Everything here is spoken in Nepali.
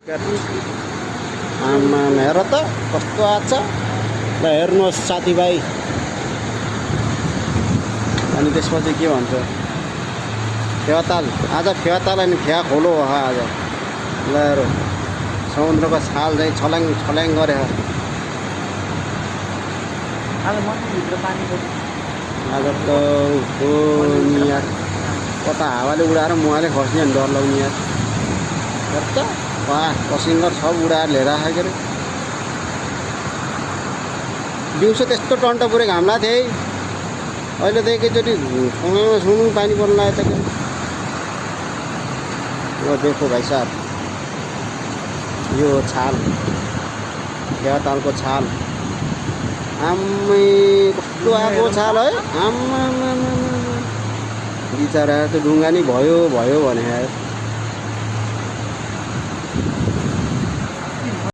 आमा हेर त कस्तो आछ ल हेर्नुहोस् साथीभाइ अनि त्यसपछि के भन्छ फेवाताल आज फेवाताल अनि फेवा खोलो हो आज ल हेर समुद्रको छाल चाहिँ छल्याङ छल्याङ गरे आज त हो नि यार कता हावाले उडाएर मुहाले खस्ने अनि डर लाग्ने यार हेर त वाह पसिङ्गर सब उडाएर लिएर आएको के अरे दिउँसो त्यस्तो टन्ट पुरै घाम लाग्थ्यो है अहिले त एकैचोटि सुनु पानी पर्न लाग्यो त यो देखो भाइ साहब यो छाल फेवातालको छाल आम्मै कस्तो आएको छाल है आम्मा बिचरा त्यो ढुङ्गा नि भयो भने